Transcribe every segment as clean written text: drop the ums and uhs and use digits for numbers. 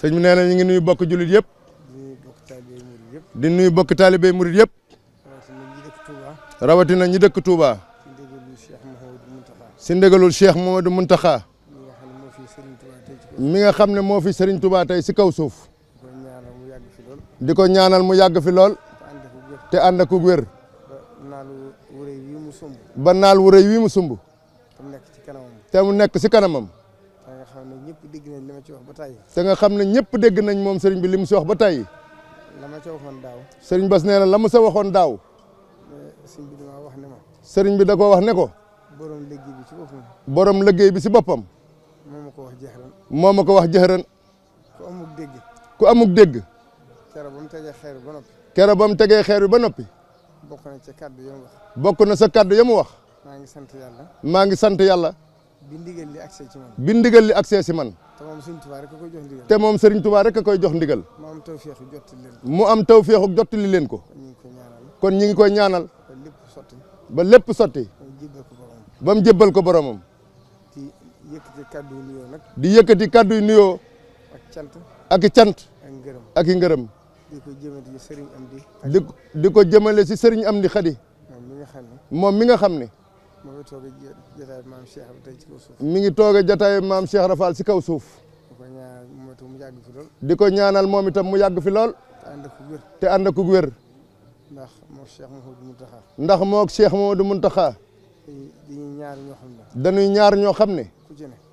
sëñ bi nee na ñu ngi nuyu bokk jullit yëpp. di nuyu bokk taalibe murid yëpp. rawatina ñi dëkk Touba. si ndigalul Cheikh Mouhamadou Mountakha. mi nga xam ne moo fi Serigne Touba tey si kaw suuf. di ko ñaanal mu yàgg fi lool. te ànd ak wér. ba naal wu rëy wii mu sumb. te mu nekk si kanamam. te nga xam ne ñëpp dégg nañ moom sëriñ bi li mu si wax ba tey. sëriñ Bass nee na la mu sa waxoon daaw. sëriñ bi da ko wax ne ko. borom liggéey bi si boppam. moo ma ko wax jëxëran. ku amuk dégg. kero ba mu tegee xeer bi ba noppi. bokk na sa kaddu ya mu wax. maa ngi sant yàlla. bi ndigal li accès ci man. bi ndigal li accès si man. te moom Serigne Touba rek a koy jox ndigal. te moom Serigne Touba rek a koy jox ndigal. mu am tawfeexu jottali leen mu am tawfeexu jottali leen ko. kon ñi ngi koy ñaanal. ba lépp sotti. ba mu jébbal ko boromam. di yëkkati kaddu yu nuyoo nag. di yëkkati kaddu yu nuyoo. ak cant. ak i cant. ak ngërëm. ak i ngërëm. di ko jëmale ci Serigne Amdi. di ko jëmale si Serigne Amdi Khady. moom mi nga xam ne. mi ngi toog a jotaay maam Cheikh Rafal si kaw suuf. di ko ñaanal moom itam mu yàgg fi lool. te ànd ak wér. ndax moo Cheikh Mouhamadou Mountakha. dañuy ñaar ñoo xam ne.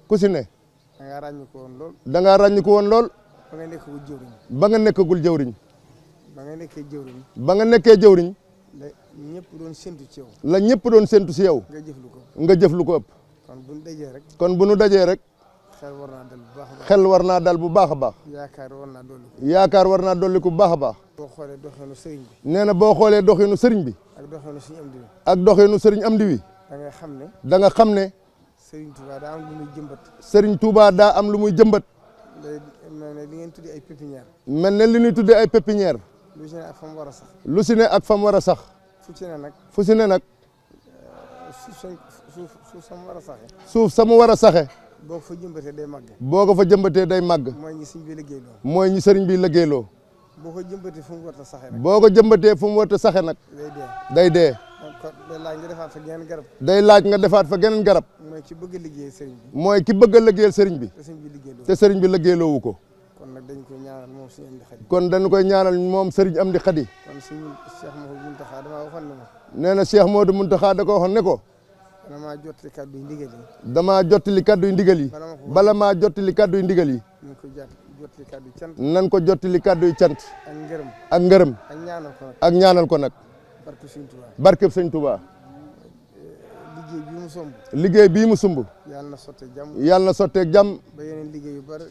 ku si ne. da ngaa ràññi ko woon lool. ba nga nekkagul jëwriñ. ba nga nekkee jëwriñ. ñëpp doon séntu ci yow. la ñëpp doon séntu si yow. nga jëf lu ko ëpp. kon bu nu dajee rek. kon bu nu dajee rek. xel war naa dal bu baax a baax. xel war naa dal bu baax a baax. yaakaar war naa dolli ko. yaakaar war naa dolli ko bu baax a baax. boo xoolee doxinu sëriñ bi. nee na boo xoolee doxinu sëriñ bi. ak doxinu suñu am di wi. ak doxinu sëriñ Amdi wi. da nga xam ne. da nga xam ne. Serigne Touba daa am lu muy jëmbat. Serigne Touba daa am lu muy jëmbat. day mel ne li ngeen tuddee ay pépinière. mel ne li ñuy tuddee ay pépinière. lu si ne ak fa mu war a sax. lu si ne ak fa mu war a sax. fu ci ne nag. fu si ne nag. suuf sa mu war a saxe. suuf sa mu war a saxe. boo ko fa jëmbatee day màgg. boo ko fa jëmbatee day màgg. mooy ñi sëriñ bi liggéeyloo. mooy ñi sëriñ bi liggéeyloo. boo ko jëmbatee fu mu war a saxe nag. boo ko jëmbatee fu mu war a saxe nag. day dee. day dee. kon day laaj nga defaat fa geneen garab. day laaj nga defaat fa geneen garab. mooy ki bëgg a liggéeyal sëriñ bi. mooy ki bëgg a liggéeyal sëriñ bi. te sëriñ bi liggéeyloo. te sëriñ bi liggéeyloowu ko. kon nag dañ koy ñaanal moom suñu Amdi Khady. kon dañu koy ñaanal moom sëriñ Amdi Khady. kon suñu Cheikh Mouhamadou Mountakha damaa waxoon ne ma. nee na Cheikh Mouhamadou Mountakha da ko waxoon ne ko. damaa jottali kaddu yu ndigal yi. damaa jottali kaddu yu ndigal yi. bala maa jottali kaddu yu ndigal yi. nañ ko jottali kaddu yu cant. nan ko jottali kaddu yu cant. ak ngërëm. ak ngërëm. ak ñaanal ko nag. ak ñaanal ko nag. barke Sëñ Touba. barkeb Sëñ Touba. liggéey bii mu sumb. liggéey bii mu sumb. yàlla na sottee jàmm. yàlla na sottee jàmm. ba yeneen liggéey yu bari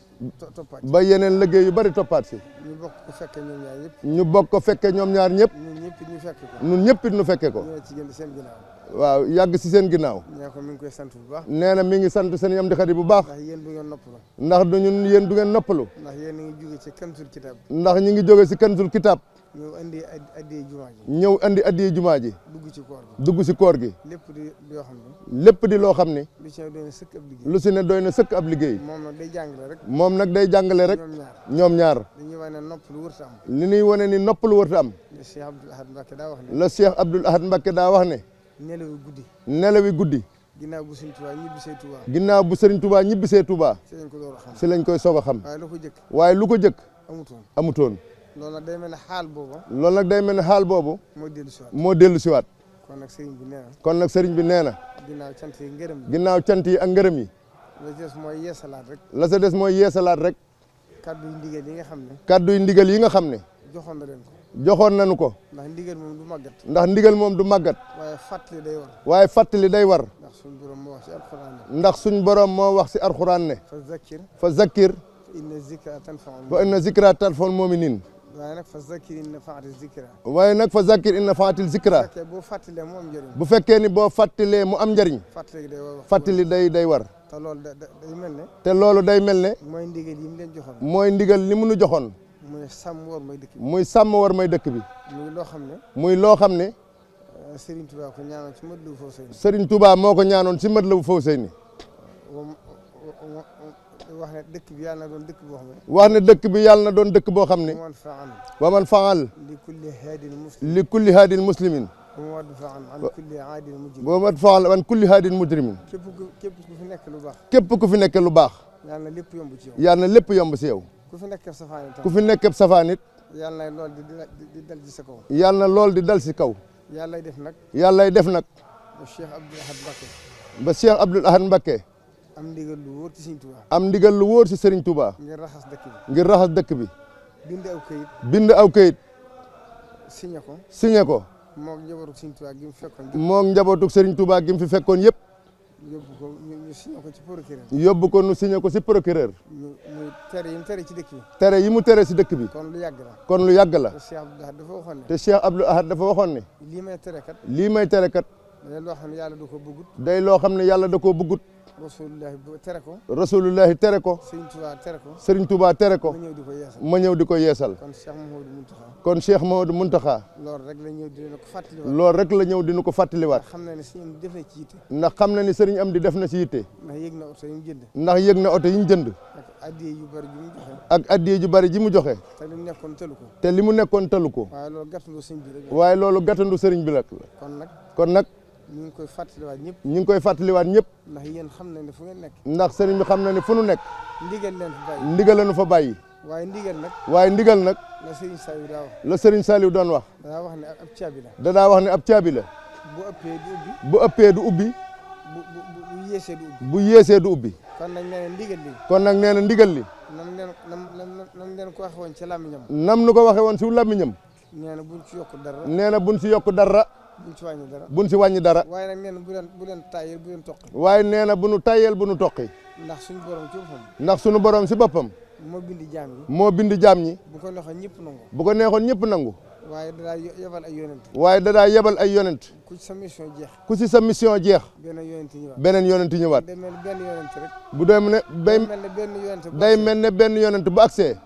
toppaat. ba yeneen liggéey yu bari toppaat si. ñu bokk ko fekke ñoom ñaar ñëpp. ñu bokk ko fekke ñoom ñaar ñëpp. ñun ñëpp ñu fekke ko. ñun ñëpp it ñu fekke ko. ñu ci gën seen ginnaaw. waaw yàgg si seen ginnaaw. nee ko mi ngi koy sant bu baax. nee na mi ngi sant sëñ Amdi Khady bu baax. ndax yéen du ngeen noppalu. ndax du ñun yéen du ngeen noppalu. ndax yéen a ngi jóge ci Kanzul Kitab. ndax ñi ngi jóge si Kanzul Kitab. ñëw andi addiye jumaa ji. ñëw andi addiye jumaa ji. dugg ci koor gi. dugg si koor gi. lépp di loo xam ne. lépp di loo xam ne. lu si ne doy na sëkk ab liggéey. lu si ne doy na sëkk ab liggéey. moom nag day jàngale rek. moom nag day jàngale rek. ñoom ñaar. dañuy wane noppalu wërta am. li ñuy wane ni noppalu wërta am. la Cheikh Abdoul Ahad Mbacké daa wax ne. la Cheikh Abdoul Ahad Mbacké daa wax ne. nelawi guddi. nelawi guddi. ginnaaw bu Sëriñ Touba ñibbisee Touba. ginnaaw bu Sëriñ Touba ñibbisee Touba. si lañ ko door a xam. si lañ koy soog a xam. waaye lu ko jëkk. waaye lu ko jëkk. amutoon. amutoon. loolu nag day mel ne xaal boobu. loolu nag day mel ne xaal boobu. moo dellu siwaat. moo dellu siwaat. kon nag sëriñ bi nee na. kon nag sëriñ bi nee na. ginnaaw cant yi ngërëm yi. ginnaaw cant yi ak ngërëm yi. la ca des mooy yeesalaat rek. la sa des mooy yeesalaat rek. kaddu yu ndigal yi nga xam ne. kaddu yu ndigal yi nga xam ne. joxoon na leen ko. joxoon nañu ko. ndax ndigal moom du màggat. ndax ndigal moom du màggat. waaye fàttali day war. waaye fàttali day war. ndax suñ borom moo wax ci alxuraan ne. ndax suñ borom moo wax si alxuraan ne. fa zakkir. fa inna zikra tanfa'ul mu'minin. waaye nag fa zakkir in nafaati zikra. waaye nag fa zakkir in nafaati zikra. boo fàttalee mu am njëriñ. bu fekkee ni boo fàttalee mu am njëriñ. fàttali day war. te loolu day mel ne. te loolu day mel ne. mooy ndigal yi mu leen joxoon. mooy ndigal li mu nu joxoon. muy sàmm war may dëkk bi. muy sàmm war may dëkk bi. muy loo xam ne. muy loo xam ne. Serigne Touba ko ñaanoon ci Matlaboul Fawzayni. Serigne Touba moo ko ñaanoon ci Matlaboul Fawzayni. wax ne dëkk bi yàlla na doon dëkk boo xam ne. wax ne dëkk bi yàlla na doon dëkk boo xam ne. wa man faal. li kulli haadin muslimin. wa man faal an kulli haadin mujrimin. képp ku fi nekk lu baax. képp ku fi nekk lu baax. yàlla na lépp yomb ci yow. yàlla na lépp yomb ci yow. ku fi nekk safaan it. ku fi nekk safaan it. yàlla na lool di dal ci sa kaw. yàlla na lool di dal ci kaw. yàllay def nag. yàllay def nag. ba Cheikh Abdoul Ahad Mbacké. ba Cheikh Abdoul Ahad Mbacké. am ndigal lu wóor ci Serigne Touba. am ndigal lu wóor ci Serigne Touba. ngir raxas dëkk bi. ngir raxas dëkk bi. bind aw kayit. bind aw kayit. signé ko. signé ko. moog njabootu Serigne Touba gi mu fekkoon. moog njabootu Serigne Touba gi mu fi fekkoon yëpp. yóbbu ko ñu signé ko ci procureur. yóbbu ko nu signé ko ci procureur. muy tere yi mu tere ci dëkk bi. tere yi mu tere ci dëkk bi. kon lu yàgg la. kon lu yàgg la. te Cheikh Abdoul Ahad dafa waxoon ne. te Cheikh Abdoul Ahad dafa waxoon ne. lii may tere kat. lii may tere kat. day loo xam ne yàlla da koo bëggut. day loo xam ne yàlla da koo bëggut. rasulullahi tere ko. rasulullahi tere ko. Serigne Touba tere ko. Serigne Touba tere ko. ma ñëw di ko yeesal. ma ñëw di ko yeesal. kon Cheikh Mouhamadou Mountakha. kon Cheikh Mouhamadou Mountakha. loolu rek la ñëw dina ko fàttaliwaat. loolu rek la ñëw dina ko fàttaliwaat. xam na ne Serigne am def na ci yitte. ndax xam na ni Serigne am di def na ci yitte. ndax yëg na oto yi mu jënd. ndax yëg na oto yi ñu jënd. ak addiye yu bari ji mu joxe. ak addiye ju bari ji mu joxe. te li mu nekkoon tëlu ko. te li mu nekkoon tëlu ko. waaye loolu gàttandu sëñ bi rek. waaye loolu gàttandu Serigne bi rek la. kon nag. ñu ngi koy fàttaliwaat ñëpp. ñu ngi koy fàttaliwaat ñëpp. ndax yéen xam na ne fu ngeen nekk. ndax Serigne bi xam na ne fu nu nekk. ndigal leen fa bàyyi. ndigal la nu fa bàyyi. waaye ndigal nag. waaye ndigal nag. la Serigne Saliou daa wax. la Serigne Saliou doon wax. daa wax ne ab caabi la. dadaa wax ne ab caabi la. bu ëppee du ubbi. bu ëppee du ubbi. bu yéesee du ubbi. bu yéesee du ubbi. kon nag nee na ndigal li. kon nag nee na ndigal li. nam leen ko waxee woon ci làmmiñam. nam nu ko waxee woon si làmmiñam. nee na buñ ci yokk dara. nee na buñ si yokk dara. buñ ci wàññi dara. buñ si wàññi dara. waaye nag nee na bu leen tàyyeel bu leen toqi. waaye nee na bu nu tàyyeel bu nu toqi. ndax suñu borom ci boppam. ndax suñu borom si boppam. moo bindi jaam ñi. moo bindi jaam ñi. bu ko neexoon ñëpp nangu. bu ko neexoon ñëpp nangu. waaye dadaa yebal ay yonent. waaye dadaa yebal ay yonent. ku ci sa mission jeex. ku ci sa mission jeex. beneen yonent ñëwaat. beneen yonent ñëwaat. day mel ne benn yonent rek. bu dee ne day mel ne benn yonent bu agsee.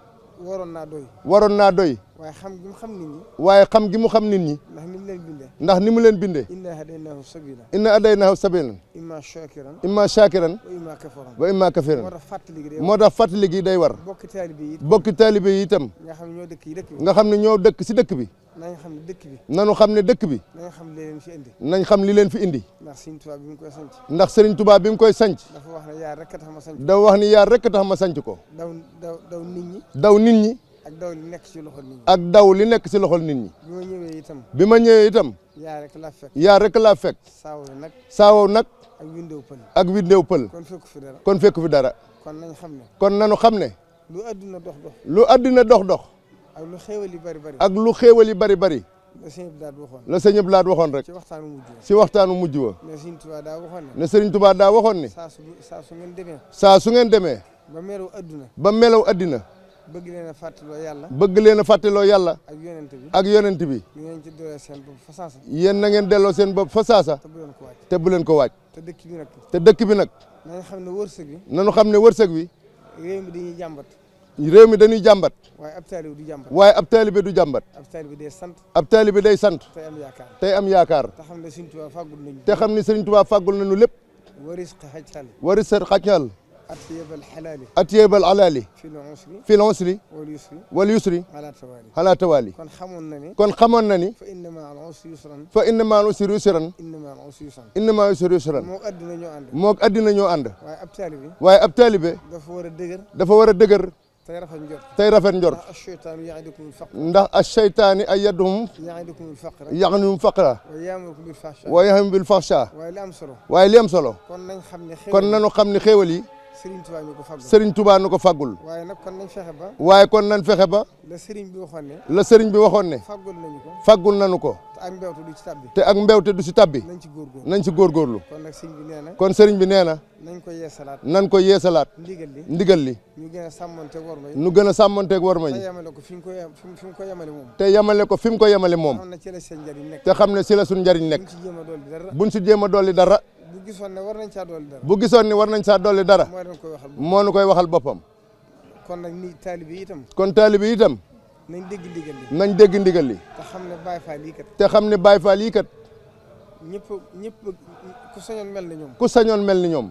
waroon naa doy. waroon naa doy. waaye xam gi mu xam nit ñi. waaye xam gi mu xam nit ñi. ndax ni mu leen bindee. ndax ni mu leen bindee. inna hadaynaahu sabila. inna hadaynaahu sabila. imma shakiran. imma shakiran. wa imma kafuran. wa imma kafiran. moo tax fàttali gi day war. moo tax fàttali gi day war. bokki taalibe yi. bokki taalibe yi itam. nga xam ne ñoo dëkk yi dëkk bi. nga xam ne ñoo dëkk si dëkk bi. nañ xam ne dëkk bi. nanu xam ne dëkk bi. nañ xam li leen fi indi. nañ xam li leen fi indi. ndax Serigne Touba bi mu koy sanc. ndax Serigne Touba bi mu koy sanc. dafa wax ne yaar rek tax ma sanc. dafa wax ni yaar rek tax ma sanc ko. daw nit ñi. daw nit ñi. ak daw li nekk ci loxol nit ñi. ak daw li nekk si loxol nit ñi. bi ma ñëwee itam. bi ma ñëwee itam. yaar rek laa fekk. yaar rek laa fekk. saawo nag. ak windew pël. ak windew pël. kon fekk fi dara. kon fekk fi dara. kon nañ xam ne. kon nanu xam ne. lu adduna dox dox. lu adduna dox dox. ak lu xéewal yi bari bari. ak lu xéewal yi bari bari. la sëñ Abdou Lahad waxoon. la sëñ Abdou Lahad waxoon rek. ci waxtaanu mujj wa. ci waxtaanu mujj wa. ne Serigne Touba daa waxoon ne. ne Serigne Touba daa waxoon ne. saa su ngeen demee. saa su ngeen demee. ba melaw adduna. ba melaw addina. bëgg leen a fàttaloo yàlla. bëgg leen a fàttaloo yàlla. ak yonent bi. ak yonent bi. ngeen ci delloo seen bopp fa saasa. yéen na ngeen delloo seen bopp fa saasa. te bu leen ko waaj. te bu leen ko waaj. te dëkk bi nag. te dëkk bi nag. nañ xam ne wërsëg bi. nanu xam ne wërsëg bi. réew mi dañuy jàmbat. réew mi dañuy jàmbat. waaye ab taalibe du jàmbat. waaye ab taalibe du jàmbat. ab taalibe day sant. ab taalibe day sant. tey am yaakaar. tey am yaakaar. te xam ne Serigne Touba fàggul nañu. te xam ne Serigne Touba fàggul nañu lépp. waris xajal. waris xajal. atyabal xalaali. atyabal alaali. fil usri. wal yusri. ala tawaali. kon xamoon na ni. kon xamoon na ni. fa inna ma'al usri yusran. fa inna ma'al usri yusran. inna ma'al usri yusran. inna ma'al usri yusran. moog addina ñoo ànd. moog addina ñoo ànd. waaye ab taalibe. waaye ab taalibe. dafa war a dëgër. dafa war a dëgër. tey rafet njort. tey rafet njort. ndax ash-shaytaanu ya'idukumul faqra. ndax ash-shaytaani ayyaduhum. ya'idukumul faqra. ya'iduhum faqra. wa ya'murukum bil fahshaa. wa ya'murukum bil fahshaa. waaye li am solo. waaye li am solo. kon nañ xam ne xéewal. kon nañu xam ne xéewal yi. Serigne Touba ñu ko faggul. Serigne Touba ñu ko faggul. waaye nag kon nañ fexe ba. waaye kon nañ fexe ba. la Serigne bi waxoon ne. la Serigne bi waxoon ne. faggul nañu ko. faggul nañu ko. te ak mbewte du ci tabbi. te ak mbewte du ci tabbi. nañ ci góorgóorlu. nañ ci góorgóorlu. kon nag Serigne bi nee na. kon Serigne bi nee na. nañ ko yeesalaat. nañ ko yeesalaat. ndigal li. ñu gën a sàmmonteeg worma yi. ñu gën a sàmmonteeg worma yi. te yemale ko fi mu ko yemale moom. te yemale ko fi mu ko yemale moom. xam ne ci la seen njariñ nekk. te xam ne ci la suñ njariñ nekk. buñ ci jéem a dolli dara. buñ ci jéem a dolli dara. bu gisoon ne war nañ caa dolli dara. bu gisoon ne war nañ saa dolli dara. moo nu koy waxal boppam. kon nag ni taalibe yi itam. kon taalibe yi itam. nañ dégg ndigal li. nañ dégg ndigal li. te xam ne Baye Fall yi kat. te xam ne Baye Fall yi kat. ñëpp ku sañoon mel ni ñoom. ku sañoon mel ni ñoom.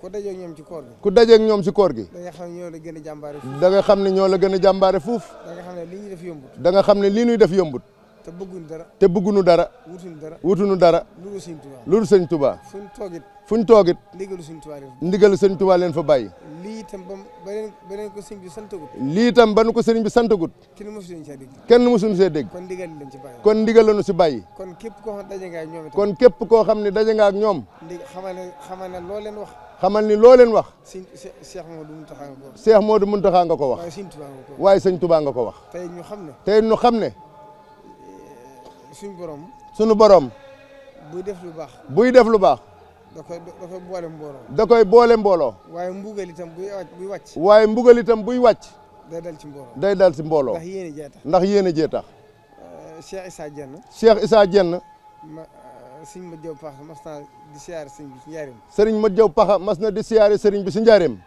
ku dajeeg ñoom ci koor gi. ku dajeeg ñoom ci koor gi. da nga xam ne ñoo la gën a jàmbaare fuuf. da nga xam ne ñoo la gën a jàmbaare fuuf. da nga xam ne li ñuy def yombut. da nga xam ne lii ñuy def yombut. te bëgguñu dara. te bëgguñu dara. wutuñu dara. wutuñu dara. lu Sëñ Tuubaa. lu Sëñ Tuubaa. fuñ toogit. fuñ toogit. ndigalu Sëñ Tuubaa leen. ndigalu Sëñ Tuubaa leen fa bàyyi. lii itam ba leen ko sëñ bi santagut. lii itam ba nu ko sëriñ bi santagut. kenn mosu leen caa dégg. kenn mosuñu see dégg. kon ndigal leen ci bàyyi. kon ndigal lañu si bàyyi. kon képp koo xam daje nga ak ñoom itam. kon képp koo xam ne daje nga ak ñoom. xamal ne loo leen wax. xamal ni loo leen wax. Cheikh Modou Mountakha nga ko wax. Cheikh Modou Mountakha nga ko wax. waaye Sëñ Tuubaa nga ko wax. waaye Sëñ Tuubaa nga ko wax. tey ñu xam ne. tey ñu xam ne. suñu borom. suñu borom. buy def lu baax. buy def lu baax. da koy boole mbooloo. da koy boole mbooloo. waaye mbugal itam buy wàcc. waaye mbugal itam buy wàcc. day dal ci mbooloo. day dal ci mbooloo. ndax yéene jee tax. ndax yéene jee tax. Cheikh Issa Diène. Cheikh Issa Diène. sëñ ma jaw pax mas na di siyaare sëñ bi ci njaareem. sëriñ ma jaw paxa mas na di siyaare sëriñ bi ci njaareem.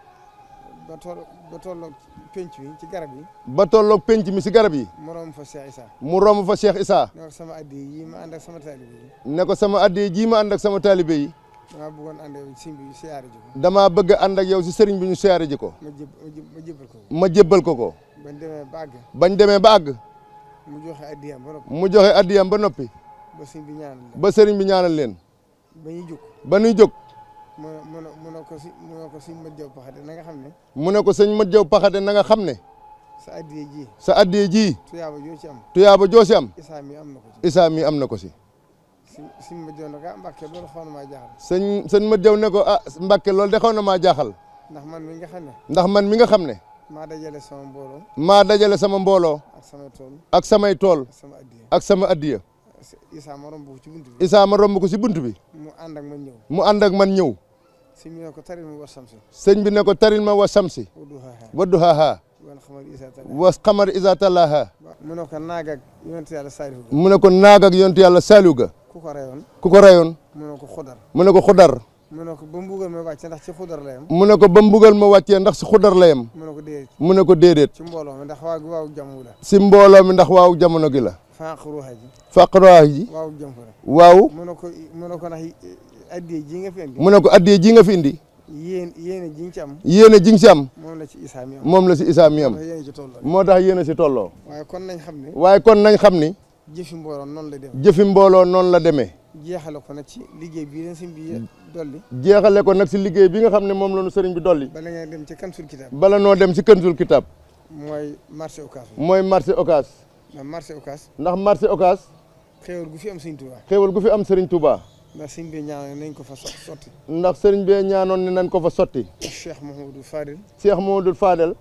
ba tolloog penc mi ci garab yi. ba tolloog penc mi ci garab yi. mu romb fa Cheikh Issa. mu romb fa Cheikh Issa. ne ko sama addi yi ma ànd ak sama taalibe yi. ne ko sama addi ji ma ànd ak sama taalibe yi. damaa bëggoon ànd ak sëñ bi siyaare ji ko. damaa bëgg a ànd ak yow ci sëriñ bi ñu siyaare ji ko. ma jébbal ko. ma jébbal ko ko. bañ demee ba àgg. bañ demee ba àgg. mu joxe addiyam ba noppi. mu joxe addiyam ba noppi. ba sëñ bi ñaanal leen. ba sëriñ bi ñaanal leen. ba ñuy jóg. ba ñuy jóg. mu ne ko sëñ Mat Jaw Paxate na nga xam ne. mu ne ko sëñ Mat Jaw Paxate na nga xam ne. sa addiye ji. sa addiye ji. tuyaaba joo ci am. tuyaaba joo ci am. Isaa mi am na ko ci. Isaa mi am na ko ci. sëñ Mat Jaw ne ko Mbàkke loolu xaw na maa jaaxal. sëñ Mat Jaw ne ko Mbàkke loolu de xaw na maa jaaxal. ndax man mi nga xam ne. ndax man mi nga xam ne. maa dajale sama mbooloo. maa dajale sama mbooloo. ak samay tool. ak samay tool. ak sama addiye. ak sama addiya. Isaa ma romb ko ci bunt bi. Isaa ma romb ko ci bunt bi. mu ànd ak man ñëw. mu ànd ak man ñëw. sëñ bi ne ko taril ma wa samsi. sëñ bi ne ko taril ma wa samsi. wadduhaaha. wa xamar isa tallaha. mu ne ko naag ak yonent yàlla Saaliw ga. mu ne ko naag ak yonent yàlla Saaliw ga. ku ko rayoon. ku ko rayoon. mu ne ko xudar. mu ne ko xudar. mu ne ko ba mbugal ma wàccee ndax ci xudar la yem. mu ne ko ba mbugal ma wàccee ndax ci xudar la yem. mu ne ko déedéet. mu ne ko déedéet. ci mbooloo mi ndax waaw jamono la. ci mbooloo mi ndax waaw jamono gi la. faqruha ji. faqruha ji. waaw jëm fa la. waaw. mu ne ko ndax addiye ji nga fi indi. mu ne ko addiye ji nga fi indi. yéene ji nga ci am. yéene ji nga ci am. moom la ci Isaa mi am. moom la ci Isaa mi am. moo tax yéene ci tolloo. waaye kon nañ xam ne. waaye kon nañ xam ni. jëfi mbooloo noonu la demee. jëfi mbooloo noonu la demee. jeexale ko nag ci liggéey bii leen sëñ bi dolli. jeexale ko nag ci liggéey bi nga xam ne moom la ñu sëriñ bi dolli. bala ngay dem ci Kanzul Kitab. bala noo dem ci Kanzul Kitab. mooy marché Ocass. mooy marché Ocass. ndax marché Ocass. ndax marché Ocass. xéewal gu fi am sëriñ Touba. xéewal gu fi am sëriñ Touba. ndax sëriñ bi ñaanoon nañ ko fa sotti. ndax sëriñ bi ñaanoon ne nañ ko fa sotti. Cheikh Mouhamadou Fadel. Cheikh Mouhamadou Fadel.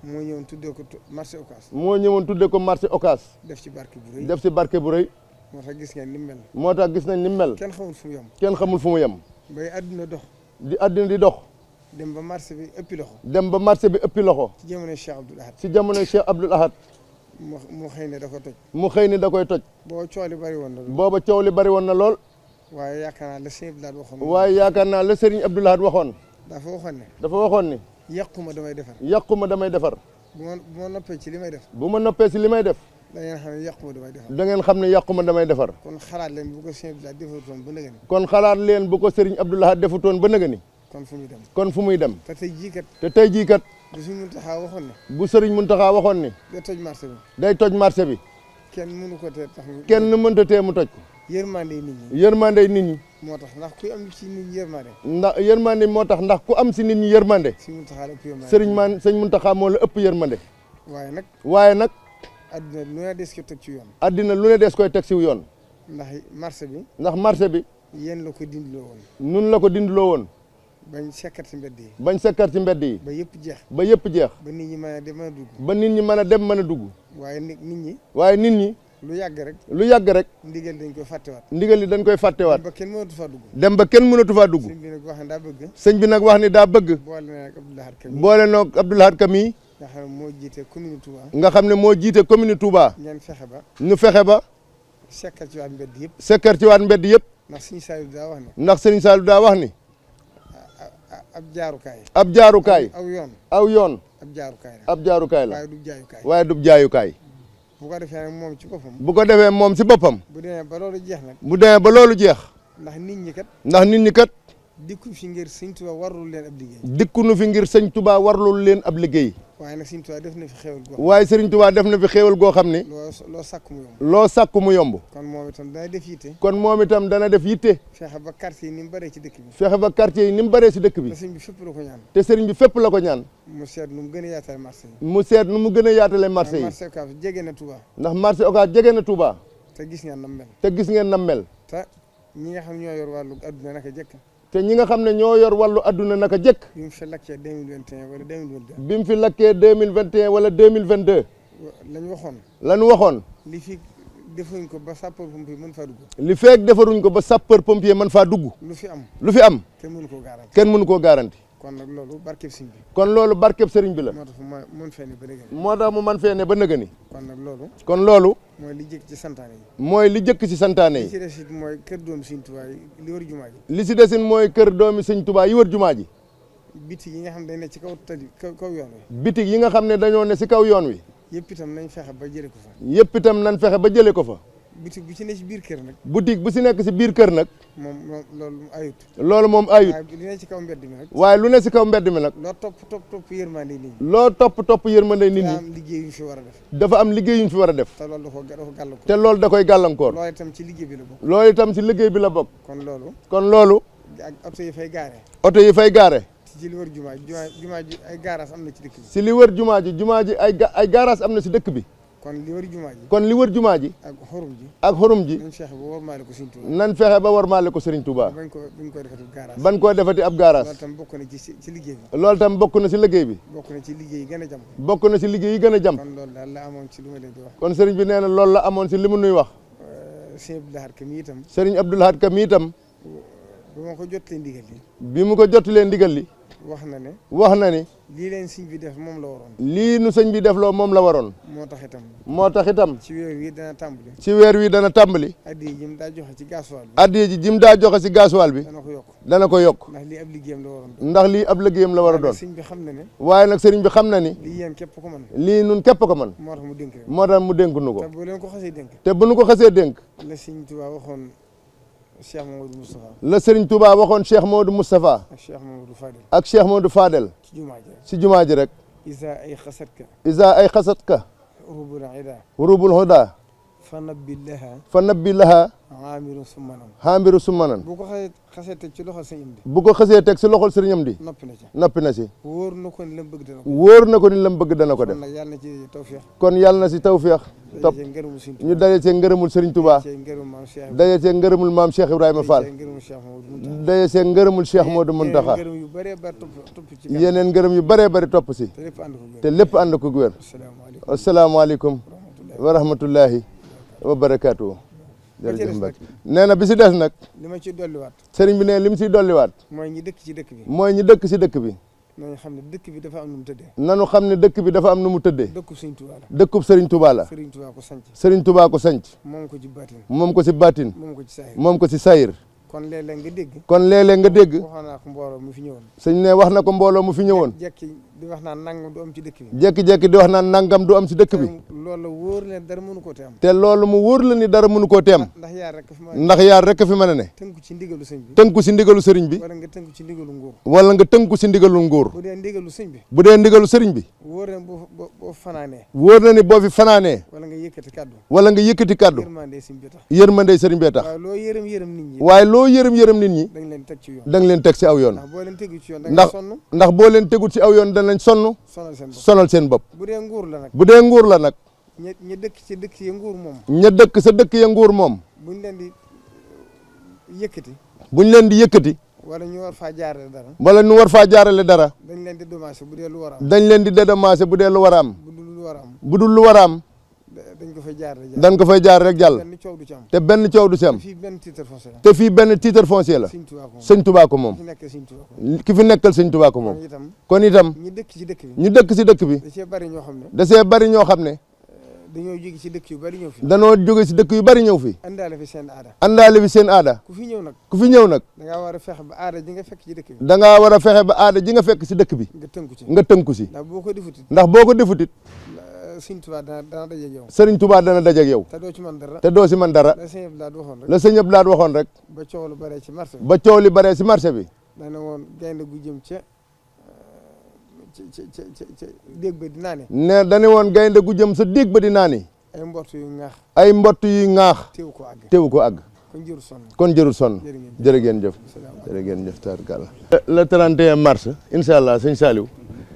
moo ñëwoon tuddee ko marché Ocass. moo ñëwoon tuddee ko marché Ocass. def ci barke bu rëy. def ci barke bu rëy. moo tax gis ngeen ni mu mel. moo tax gis nañ ni mu mel. kenn xamul fu mu yem. kenn xamul fu mu yem. bay àdduna dox. di àdduna di dox. dem ba marché bi ëppi loxo. dem ba marché bi ëppi loxo. ci jamono Cheikh Abdoul Ahad. ci jamono Cheikh Abdoul Ahad. mu xëy ne da ko toj. mu xëy ne da koy toj. booba coow li bari woon na lool. booba coow li bari woon na lool. waaye yaakaar naa la sëriñ Abdoul Ahad waxoon. waaye yaakaar naa la sëriñ Abdoul Ahad waxoon. dafa waxoon ne. dafa waxoon ni. yàquma damay defar. yàquma damay defar. bu ma noppee ci li may def. bu ma noppee ci li may def. da ngeen xam ne yàquma damay defar. da ngeen xam ne yàquma damay defar. kon xalaat leen bu ko sëriñ Abdoul Ahad defutoon ba nëgëni. kon xalaat leen bu ko sëriñ Abdoul Ahad defutoon ba nëgëni. kon fu muy dem. kon fu muy dem. te tey jii kat. te tey jii kat. bu sëriñ Muntaxa waxoon ne. bu sëriñ Muntaxa waxoon ni. day toj marché bi. day toj marché bi. kenn mënu ko tee tax. kenn mënta tee mu toj ko. yërmande nit ñi. yërmande nit ñi. moo tax ndax ku am ci nit ñi yërmande. ndax yërmande moo tax ndax ku am si nit ñi yërmande. sëñ Muntaxa moo la ëpp yërmande. waaye nag. addina lu ne des koy teg ci yoon. addina lu ne des koy teg ci yoon. ndax marché bi. ndax marché bi. yéen la ko dindiloo woon. nun la ko dindiloo woon. bañ sekkar ci mbedd yi. bañ sekkar ci mbedd yi. ba yëpp jeex. ba yëpp jeex. ba nit ñi mën a dem mën a dugg. ba nit ñi mën a dem mën a dugg. waaye nit ñi. waaye nit ñi. lu yàgg rek. lu yàgg rek. ndigal dañ koy fàttewaat. ndigal li dañ koy fàttewaat. dem ba kenn mënatu faa dugg. dem ba kenn mënatu faa dugg. sëñ bi nag wax ne daa bëgg. sëñ bi nag wax ni daa bëgg. boole noog Abdoul Ahad Kam yi. nga xam ne moo jiite commune Touba. nga xam ne moo jiite commune Touba. ngeen fexe ba. ñu fexe ba. sekkar ci waat mbedd yëpp. sekkar ci waat mbedd yëpp. ndax sëñ Saliou daa wax ne. ndax sëñ Saliou daa wax ni. ab jaarukaay. ab jaarukaay. aw yoon. aw yoon. ab jaarukaay la. ab jaarukaay la. waaye du jaayukaay. waaye du jaayukaay. bu ko defee nag moom ci boppam. bu ko defee moom ci boppam. bu demee ba loolu jeex nag. bu demee ba loolu jeex. ndax nit ñi kat. ndax nit ñi kat. dikku fi ngir sëñ Tuubaa warlul leen ab liggéey. dikkunu fi ngir sëñ Tuubaa warlul leen ab liggéey. waaye nag sëñ Tuubaa def na fi xéewal goo. waaye sëriñ Tuubaa def na fi xéewal goo xam ne. loo sàkk mu yomb. loo sàkk mu yomb. kon moom itam dana def yitte. kon moom itam dana def yitte. fexe ba quartier yi ni mu bëree ci dëkk bi. fexe ba quartier yi ni mu bëree ci dëkk bi. te sëriñ bi fépp la ko ñaan. te sëriñ bi fépp la ko ñaan. mu seet nu mu gën a yaatale marché yi. mu seet nu mu gën a yaatale marché yi. marché Ocass jege na Touba. ndax marché Ocass jege na Touba. te gis ngeen nam mel. te gis ngeen nam mel. te ñi nga xam ñoo yor wàllu adduna naka jekk. te ñi nga xam ne ñoo yor wàllu adduna naka jekk. bi mu fi lakkee 2021 wala 2022. bi mu fi lakkee 2021 wala 2022. lañ waxoon. lañ waxoon. li fi defuñ ko ba sapeur pompier mën faa dugg. li feek defaruñ ko ba sapeur pompier mën faa dugg. lu fi am. lu fi am. kenn mënu koo garanti. kenn mënu koo garanti. kon nag loolu barkeb sëriñ bi. kon loolu barkeb sëriñ bi la. moo tax mu mën fee ne ba nëgëni. moo tax mu mën fee ne ba nëgëni. kon nag loolu. kon loolu. mooy li jëkk ci santaane yi. mooy li jëkk ci santaane yi. li ci des it mooy kër doomi sëriñ Tuubaa yi li wër jumaa ji. li ci desin mooy kër doomi sëñ Tuubaa yi wër jumaa ji. bitig yi nga xam ne dañ ne ci kaw tali kaw yoon wi. bitig yi nga xam ne dañoo ne ci kaw yoon wi. yëpp itam nañ fexe ba jëlee ko fa. yëpp itam nañ fexe ba jëlee ko fa. bitig bu ci ne ci biir kër nag. boutique bu ci nekk ci biir kër nag. moom loolu ayut. loolu moom ayut. waaye li ne ci kaw mbedd mi nag. waaye lu ne ci kaw mbedd mi nag. loo topp yërmande nit ñi. loo topp yërmande nit ñi. am liggéey yu ñu fi war a def. dafa am liggéey yu ñu fi war a def. te loolu dafa gàllankoor. te loolu da koy gàllankoor. loolu itam ci liggéey bi la bokk. loolu itam ci liggéey bi la bokk. kon loolu. ak oto yi fay gaare. oto yi fay gaare. ci li wër jumaa ji ay garage am na ci dëkk bi. ci li wër jumaa ji ay garage am na ci dëkk bi. kon li wër jumaa ji. kon li wër jumaa ji. ak xorum ji. ak xorum ji. nañ fexe ba warmaale ko Serigne Touba. nañ fexe ba warmaale ko Serigne Touba. bañ ko defati garage. bañ koo defati ab garage. loolu tam bokk na ci liggéey bi. loolu tam bokk na ci liggéey bi. bokk na ci liggéey yi gën a jàmp. bokk na ci liggéey yi gën a jàmp. kon loolu daal la amoon ci li ma leen di wax. kon Serigne bi nee na loolu la amoon ci li mu nuy wax. Serigne Abdou Lahad Ka mi itam. Serigne Abdou Lahad Ka mi itam. bi ma ko jottalee ndigal li. bi mu ko jottalee ndigal li. wax na ne. lii leen sëñ bi def moom la waroon. lii nu sëñ bi def loo moom la waroon. moo tax itam. ci weer wi dana tàmbali. addiya ji jim daa joxe ci gasoil bi. addiya ji jim daa joxe ci gasoil bi. dana ko yokk. ndax lii ab liggéeyam la war a doon. sëñ bi xam na ne. waaye nag sëriñ bi xam na ni. lii yéen képp ko mën. lii nun képp ko mën. moo tax mu dénk nu ko. te bu nu ko xasee dénk. la sëñ Tuubaa waxoon Cheikh Mamadou Moustapha. la Serigne Touba waxoon Cheikh Mamadou Moustapha. ak Cheikh Mamadou Fadel. ak Cheikh Mamadou Fadel. ci jumaa ji rek. Isa ay xasat ka. rubul huda. fa nabbi laha. xaamiru summanan. bu ko xasee teg ci loxol sëriñam di. bu ko xasee teg ci loxol sëriñam di. noppi na ci. wóor na ko ni la mu bëgg dana ko. wóor na ko ni la mu bëgg dana ko def. kon yàlla na ci tawfeex. topp ñu daje cee ngërëmul Serigne Touba. daje cee ngërëmul maam Cheikh Ibrahima Fall. daje cee ngërëmul Cheikh Modou Mountakha. yeneen ngërëm yu bëree bëri topp si. te lépp ànd ko wér. asalaamaaleykum wa rahmatullahi wa barakaatu. jërëjëf Mbacke nee na bi si des nag. li ma ciy dolliwaat. sëriñ bi ne li mu siy dolliwaat. mooy ñi dëkk ci dëkk bi. mooy ñi dëkk si dëkk bi. nañu xam ne dëkk bi dafa am nu mu tëddee. nanu xam ne dëkk bi dafa am nu mu tëddee. dëkkub Serigne Touba la. dëkkub Serigne Touba la. Serigne Touba ko sanc. Serigne Touba ko sanc. moom ko ci baatin. moom ko si baatin. moom ko ci sayir. moom ko si sayir. kon léeg-léeg nga dégg. kon léeg-léeg nga dégg. wax naa ko mbooloo mu fi ñëwoon. sëñ ne wax na ko mbooloo mu fi ñëwoon. jekki di wax naan nangam du am ci dëkk bi. jekki-jekki di wax naan nangam du am si dëkk bi. loolu wóor leen dara mënu koo teem. te loolu mu wóor la ni dara mënu koo teem. ndax yaar rek fi mën a ne. tënku ci ndigalu sëñ bi. tënku si ndigalu sëriñ bi. wala nga tënku ci ndigalu nguur. wala nga tënku si ndigalu nguur. bu dee ndigalu sëñ bi. bu dee ndigalu sëriñ bi. wóor na boo fanaanee. wóor na ni boo fi fanaanee. wala nga yëkkati kaddu. wala nga yëkkati kaddu. yërmande sëñ bi tax. yërmande sëriñ bi tax. waaye loo yërëm nit ñi. ñi. da nga leen teg ci yoon. da nga leen teg si aw yoon. ndax boo leen tegu ci yoon da nga sonn. ndax boo leen tegul si aw yoon danañ sonn. sonal seen bopp. bu dee nguur la nag. bu dee nguur la nag. ña dëkk ci dëkk ya nguur moom. ña dëkk sa dëkk ya nguur moom. buñ leen di yëkkati. buñ leen di yëkkati. wala ñu war faa jaarale dara. wala ñu war faa jaarale dara. dañ leen di dédommagé bu dee lu war a am. dañ leen di dédommagé bu dee lu war a am. bu dul lu war a am. bu dul lu war a am. dañ ko fay jaarale. dañ ko fay jaar rek jàll. benn coow du ci am. te benn coow du ci am. te fii benn titre foncier la. te fii benn titre foncier la. sëñ Touba ko moom. ki fi nekkal sëñ Touba ko moom. kon itam. ñi dëkk ci dëkk bi. ñu dëkk si dëkk bi. da cee bari ñoo xam ne. da cee bari ñoo xam ne. dañoo jóge ci dëkk yu bari ñëw fi. danoo jóge si dëkk yu bari ñëw fi. àndaale fi seen aada. àndaale fi seen aada. ku fi ñëw nag. ku fi ñëw nag. da ngaa war a fexe ba aada ji nga fekk ci dëkk bi. da ngaa war a fexe ba aada ji nga fekk si dëkk bi. nga tënku ci. nga tënku si. ndax boo ko defutit. ndax boo ko defutit. Sëriñ Tuubaa dana dajeeg yow. Sëriñ Tuubaa dana dajeeg yow. te doo ci mën dara. te doo si mën dara. la sëñ Abdou Lahad waxoon rek. la sëñ Abdou Lahad waxoon rek. ba coow lu baree ci marché bi. ba coow li baree si marché bi. dana woon gaynde gu jëm ca déeg ba di naane. ne dane woon gaynde gu jëm sa déeg ba di naani. ay mbott yu ŋaax. ay mbott yu ŋaax. teewu ko àgg. kon jërul sonn. jërë ngeen jëf. jërë ngeen jëf tabarkalla. le 31 mars incha allah sëñ Saliou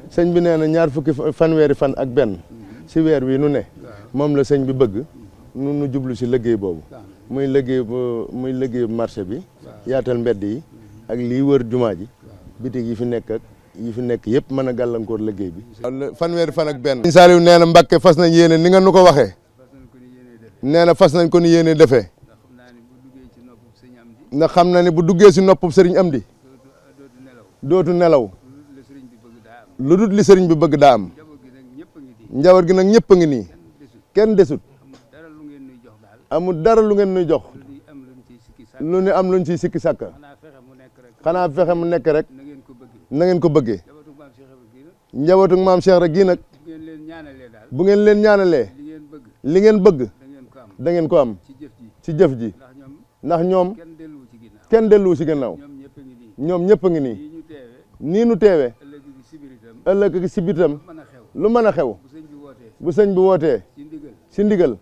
sëñ bi nee na ñaar fukki fanweeri fan ak benn si weer wi nu ne moom la sëñ bi bëgg nu jublu si liggéey boobu muy liggéey marché bi yaatal mbedd yi ak lii wër jumaa ji bitig yi fi nekk yëpp mën a gàllankoor liggéey bi. fanweeri fan ak benn. sëñ Saliou nee na Mbàkke fas nañ yéene ni nga nu ko waxee nee na fas nañ ko ni yéene defee ndax xam na ne bu duggee si noppub sëriñ Amdi dootu nelaw lu dul li sëriñ bi bëgg daa am njaboot gi nag ñëpp a ngi nii kenn desut amul dara lu ngeen nuy jox lu ne am luñ ciy sikki sàkka xanaa fexe mu nekk rek na ngeen ko bëggee njabootu maam Cheikh rek gii nag bu ngeen leen ñaanalee li ngeen bëgg da ngeen ko am ci jëf ji ndax ñoom kenn delluwu ci gannaaw ñoom ñëpp a ngi nii nii nu teewee ëllëg si bitam lu mën a xew bu sëñ bi wootee si ndigal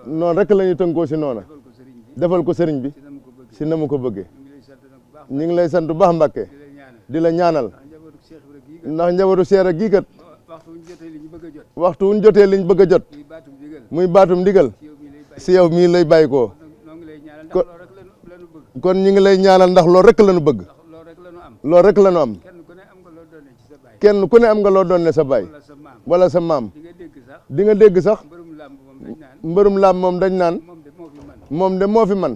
noonu rek la ñuy tënkoo si noona defal ko sëriñ bi si na mu ko bëggee ñu ngi lay sant bu baax Mbàkke di la ñaanal ndax njabootu Cheikh rek gii kat waxtu wuñ jotee liñ bëgg a jot muy baatum ndigal si yow mii lay bàyyi koo kon ñu ngi lay ñaanal ndax loolu rek la ñu bëgg loolu rek la ñu am kenn ku ne am nga loo doon ne sa baay wala sa maam di nga dégg sax mbërum làmb moom dañ naan moom de moo fi man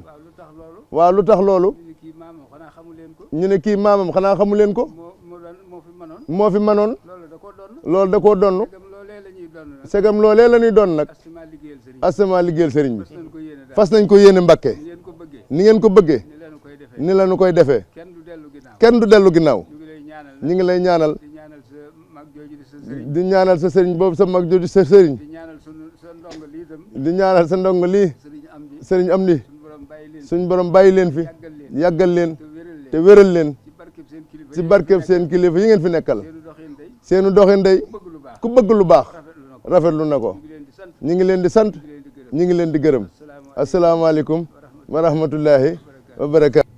waaw lu tax loolu ñu ne kii maamam xanaa xamu leen ko moo fi manoon loolu da koo donn segam loolee la ñuy doon nag asama liggéeyal sëriñ bi fas nañ ko yéene Mbàkke ni ngeen ko bëggee ni la ñu koy defee kenn du dellu ginnaaw ñu ngi lay ñaanal di ñaanal sa sëriñ boobu sa mag jooju sa sëriñ di ñaanal sa ndongo lii sëriñ Amdi suñ borom bàyyi leen fi yàggal leen te wéral leen ci barkeb seen kilifa yi ngeen fi nekkal seenu doxin day ku bëgg lu baax rafetlu na ko ñu ngi leen di sant ñu ngi leen di gërëm asalaamaaleykum wa rahmatullahi wa barakaatu